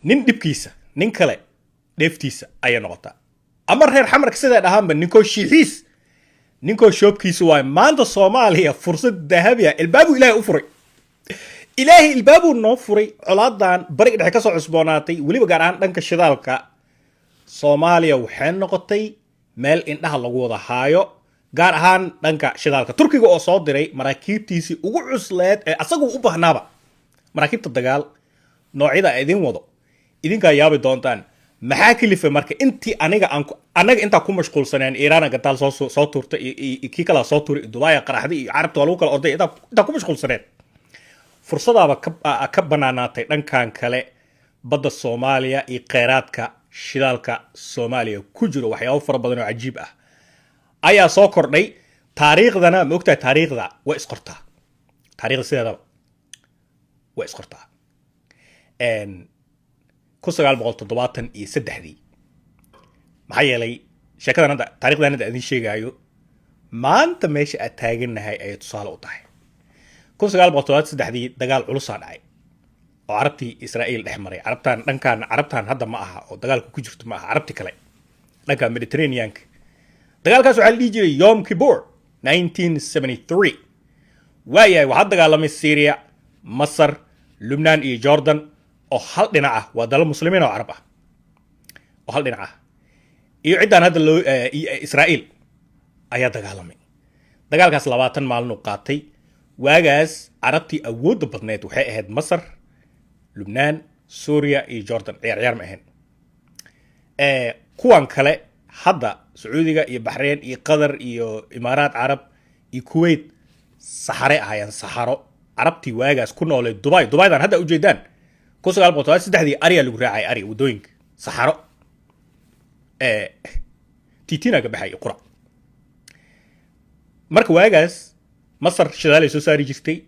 Nin dhibkiisa nin kale dheeftiisa ayay noqotaa, ama reer Xamarka siday dhahaanba, ninkoo shiixiis ninkoo shoobkiisa waay. Maanta Soomaaliya fursad dahabi ah ilbaabuu Ilaahay u furay, Ilaahay ilbaabuu noo furay. Colaadan Bariga Dhexe kasoo cusboonaatay, weliba gaar ahaan dhanka shidaalka, Soomaaliya waxay noqotay meel indhaha lagu wada haayo, gaar ahaan dhanka shidaalka. Turkiga oo soo diray maraakiibtiisii ugu cusleed ee asagu u baahnaaba, maraakiibta dagaal noocyada idin wado idinkaa yaabi doontaan. Maxaa kalifay marka intii aniga aan annaga intaa ku mashquulsaneen Iiraana gadaal soo tuurtay iyo kii kalaa soo tuuray iyo Dubaaya qaraxday iyo Carabta waa lagu kala orday, intaa ku mashquulsaneen, fursadaaba ka banaanaatay dhankan kale, badda Soomaaliya iyo kheyraadka shidaalka Soomaaliya ku jiro. Waxyaabo fara badan oo cajiib ah ayaa soo kordhay. Taariikhdana ma ogtahay? Taariikhda way isqortaa, taariikhda sideedaba way isqortaa. 1973-dii, maxaa yeelay sheekadan hadda, taarikhdan hadda idin sheegaayo maanta meesha aad taagannahay ayay tusaale u tahay. 1973-dii dagaal culusaa dhacay oo Carabtii Israa'iil dhex maray. Carabtaan dhankaan, Carabtaan hadda ma aha oo dagaalku ku jirto ma aha, Carabti kale dhanka Mediterraneanka. Dagaalkaas waxaa la dhihi jiray Yom Kippur 1973. Waayahay, waxaa dagaalamay Syria, Masar, Lubnaan iyo Jordan oo hal dhinac ah, waa dalal Muslimiin oo Carab ah oo hal dhinac ah, iyo ciddaan hadda loo Israa'iil ayaa dagaalamay. Dagaalkaas 20 maalin uu qaatay. Waagaas Carabtii awoodda badneed waxay ahayd Masar, Lubnaan, Suuriya iyo Jordan. Ciyaar ciyaar ma ahayn. Kuwan kale hadda, Sacuudiga iyo Baxreyn iyo Qatar iyo Imaaraat Carab iyo Kuwait, saxare ahaayeen, saxaro. Carabtii waagaas ku noolay Dubai, Dubaydan hadda ujeedaan, 1973-dii ariyaa lagu raacay, ari waddooyinka, saxaro tiitina ka baxay qura. Marka waagaas Masar shidaalay soo saari jirtay,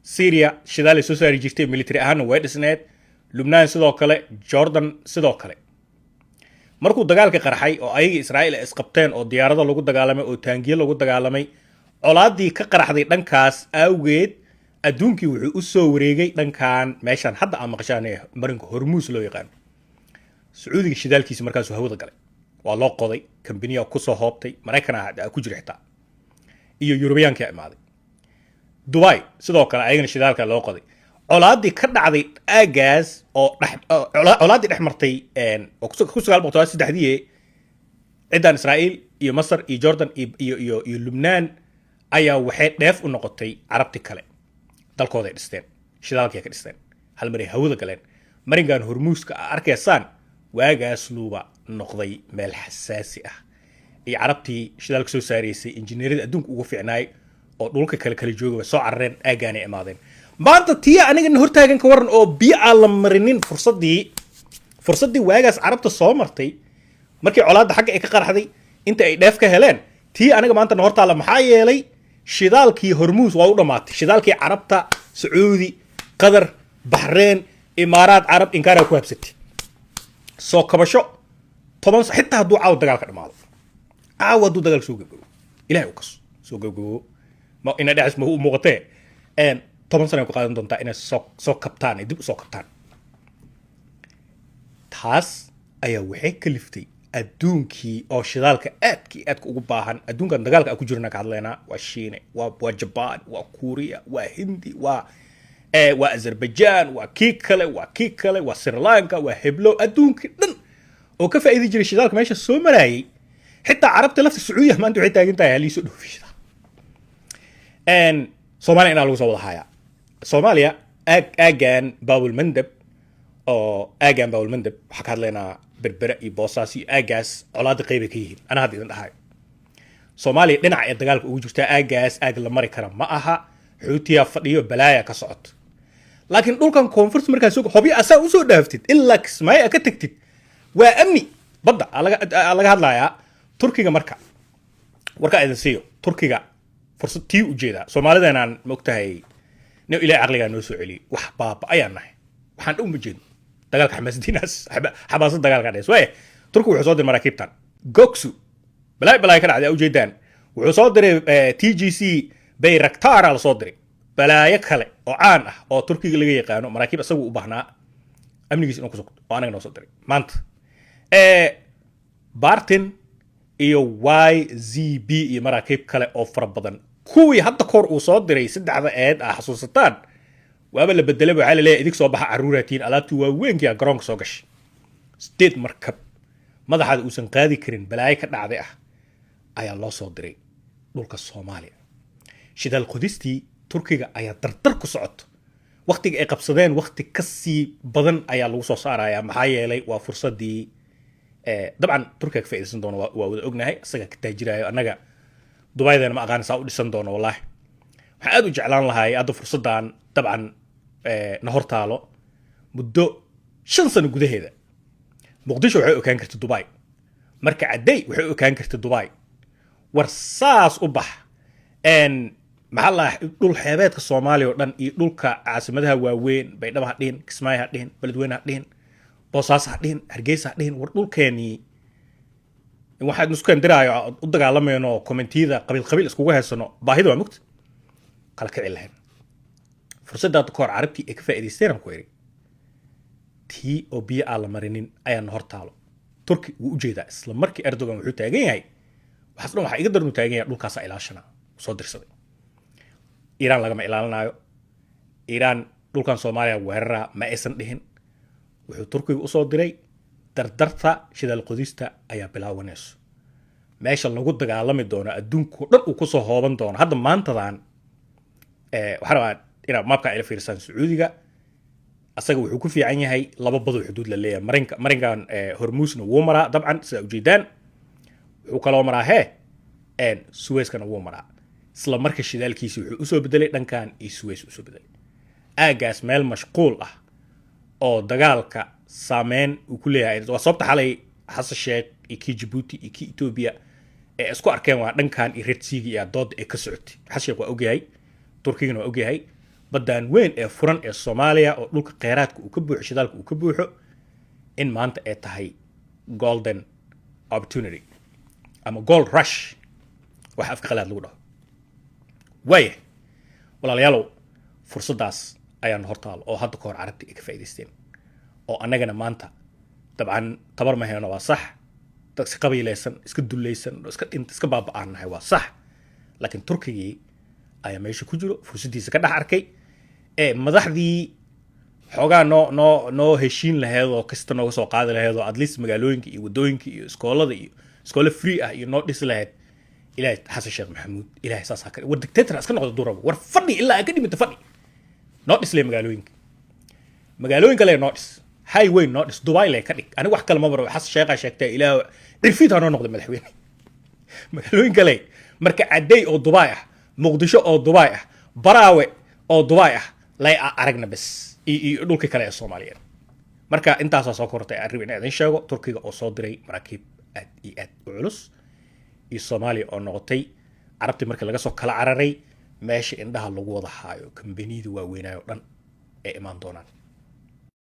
Syria shidaalay soo saari jirtay, military ahaanna way dhisneed, Lubnaan sidoo kale, Jordan sidoo kale. Markuu dagaalka qarxay oo ayagii Israa'iil ay isqabteen oo diyaarado lagu dagaalamay oo taangiyo lagu dagaalamay, colaadii ka qaraxday dhankaas awgeed, adduunkii wuxuu u soo wareegay dhankan meeshaan hadda aan maqashaan ee marinka Hormuus loo yaqaano. Sacuudiga shidaalkiisa markaasuu hawada galay, waa loo qoday, kambaniya kusoo hoobtay, Maraykan ku jira xitaa iyo Yurubiyaankaa imaaday. Dubai sidoo kale ayagana shidaalka loo qoday. Colaadii ka dhacday aagaas oo colaaddii dhex martay oo 1973-dii ciddaan Israa'iil iyo Masar iyo Jordan iyo Lubnaan ayaa waxay dheef u noqotay Carabti kale. Dalkooday dhisteen, shidaalkay ka dhisteen, hal maray hawada galeen. Marinkan Hormuuska a arkaysaan waagaas luuba noqday meel xasaasi ah, iyo Carabtii shidaalka soo saaraysay, injineerada adduunka ugu fiicnaay oo dhulka kale kala jooga way soo carareen, aagaanay imaadeen. Maanta tiya anigana hortaagan ka waran oo biyo aan la marinin? Fursaddii waagaas Carabta soo martay markii colaadda xagga ay ka qarxday, inta ay dheef ka heleen, tii aniga maantana hortaalla. Maxaa yeelay shidaalkii Hormuus waa u dhammaatay. Shidaalkii Carabta, Sacuudi, Qatar, Baxreen, Imaaraat Carab, inkaaraa ku habsatay. Soo kabasho 10, xitaa hadduu caawa dagaalka dhamaado, caawa hadduu dagaalka soo gabgabo, Ilahay u kaso soo gabgabo, ma ina dhexis ma u muuqatee, 10 sana ay ku qaadan doontaa inay soo kabtaan, ay dib usoo kabtaan. Taas ayaa waxay kaliftay adduunkii oo shidaalka aadka iyo aadka ugu baahan. Adduunkan dagaalka aan ku jirna ka hadlaynaa, waa Shiine, waa Jabaan, waa Kuuriya, waa Hindi, waa Azerbaijan, waa kii kale, waa kii kale, waa Sri Lanka, waa heblo. Adduunkii dhan oo ka faa'iidi jiray shidaalka meesha soo marayay, xitaa Carabta lafta, Sacuudiya maanta waxay taagan tahay haliisoo dhoofi shidaal. Soomaaliya inaa lagu soo wada hayaa. Soomaaliya aaggan Baabulmandab, oo aaggan Baabulmandab waxaa ka hadlaynaa Berbere iyo Boosaas iyo aaggaas, colaadda qeybay ka yihiin. Anaa hadda idin dhahayo, Soomaaliya dhinaca ee dagaalka ugu jirtaa aaggaas aag la mari kara ma aha. Xuutiyaa fadhiyo, balaaya ka socoto. Laakiin dhulkan koonfurta markaa soo Hobyo asaa usoo dhaaftid ilaa Kismaayo ka tagtid, waa amni. Badda aa laga hadlayaa. Turkiga marka warkaa idin siiyo, Turkiga fursad tii ujeedaa. Soomaalideenaan ma ogtahay nin Ilahay caqligaa noo soo celiyey, wax baaba ayaan nahay, waxaan dhan uma jeedno. Dagaalka xamaasadiinaas, xamaasad dagaalka dhees waaya. Turkiga wuxuu soo diray maraakiibtan Goksu, balaay balaay ka dhacday aa ujeedaan. Wuxuu soo diray TGC Bayraktara la soo diray, balaayo kale oo caan ah oo Turkiga laga yaqaano, maraakiib isagu u baahnaa. Amnigiisa inuu ku sugto oo anaga noo soo diray maanta Bartin iyo YZB iyo maraakiib kale oo fara badan, kuwii hadda kahor uu soo diray saddexda eed ah xasuusataan, waaba la bedelay. Waxaa la leeyahay, "Idig soo baxa, carruuraatiin." Alaabtii waaweynkia garoonka soo gashay, 8 markab madaxaada uusan qaadi karin, balaayo ka dhacday ah ayaa loo soo diray dhulka Soomaaliya. Shidaal qodistii Turkiga ayaa dardar ku socoto. Waqtiga ay qabsadeen waqti ka sii badan ayaa lagu soo saarayaa, maxaa yeelay waa fursadii. Dabcan Turkiga ka faa'iidaysan doono, waa wada ognahay, isaga ka taajirayo. Annaga Dubaydana ma aqaan saa u dhisan doono. Wallaahi waxaan aad u jeclaan lahay hadda fursaddan dabcan na hor taalo, muddo 5 sano gudaheeda Muqdisho waxay okaan karta Dubai, marka Cadday waxay okaan karta Dubai. War saas u bax, maxaa la dhul xeebeedka Soomaaliya oo dhan iyo dhulka caasimadaha waaweyn, Baydhaba ha dhihin, Kismaayo ha dhihin, Beledweyne ha dhihin, Boosaaso ha dhihin, Hargeysa ha dhihin, war dhulkeenii waxaan isku kendiraayo u dagaalamayno, commentiyada qabiil qabiil iskugu haysano, baahida waa mugta kala kici lahayn. Fursadda hadda kahor Carabtii ay ka faa'iidaysteen aan ku iri, tii oo biyo aan la marinin ayaa na hor taalo. Turki wuu ujeedaa. Isla markii Erdogan wuxuu taagan yahay, waxaas dhan waxaa iga daran, uu taagan yahay dhulkaasaa ilaashana soo dirsaday. Iiraan lagama ilaalinayo. Iiraan dhulkan Soomaaliya weeraraa ma aysan dhihin. Wuxuu Turkiga usoo diray dardarta shidaal qodista ayaa bilaabanayso. Meesha lagu dagaalami doono, adduunkao dhan uu kusoo hooban doono hadda maantadan, waxaan rabaa inaad maabka ila fiirsaan. Sacuudiga asaga wuxuu ku fiican yahay laba badoo xuduud la leeyahay. Marinkan Hormuusna wuu maraa dabcan, sidaa ujeedaan. Wuxuu kaloo maraa hee Suweyskana wuu maraa. Isla marka shidaalkiisi wuxuu usoo bedelay dhankan iyo Suweys usoo bedelay. Aagaas meel mashquul ah oo dagaalka saameyn uu ku leeyahay. Waa sababta xalay Xasan Sheekh iyo kii Jabuuti iyo kii Etoobiya ee isku arkeen, waa dhankan iyo Red Sea iyo dooda ee ka socotay. Xasan Sheekh waa ogyahay, Turkigana waa ogyahay, baddan weyn ee furan ee Soomaaliya oo dhulka kheyraadka uu ka buuxo, shidaalka uu ka buuxo, in maanta ay tahay golden opportunity ama gold rush, waxa afka qalaad lagu dhaho. Waaya walaalayaalow, fursaddaas ayaan hortaalo oo hadda ka hor Carabta ay ka faa'iidaysteen oo annagana maanta dabcan tabar ma hayno. Waa sax, dad iska qabiilaysan, iska dullaysan oo iska dhinta, iska baaba'aan nahay, waa sax. Laakiin Turkigii ayaa meesha ku jiro, fursaddiisa ka dhex arkay ee madaxdii xoogaa noo heshiin laheyd oo kasta nooga soo qaadi laheyd oo at least magaalooyinka iyo waddooyinka iyo iskoolada iyo iskoolo free ah iyo noo dhisi lahayd. Ilaahay Xasan Sheekh Maxamuud, Ilaahay saasaa ka war dictator iska noqdo durabo. War fadhi ilaa ay ka dhimata, fadhi noo dhislay magaalooyinka, magaalooyinka le noo dhis, highway noo dhis, Dubai le ka dhig. Aniga wax kale ma baro. Xasan Sheekhaa sheegtay, Ilaah cirfiid ha noo noqday madaxweyne. Magaalooyinka le marka Cadday oo Dubai ah, Muqdisho oo Dubai ah, Baraawe oo Dubai ah lay aragna bes iyo dhulkii kale ee Soomaaliyeed. Marka intaasaa soo kortay aan rabay inaan idin sheego: Turkiga oo soo diray maraakiib aad iyo aad u culus iyo Soomaaliya oo noqotay Carabtii markii laga soo kala cararay meesha indhaha lagu wada haayo, kambaniyada waaweynaayo dhan ay imaan doonaan.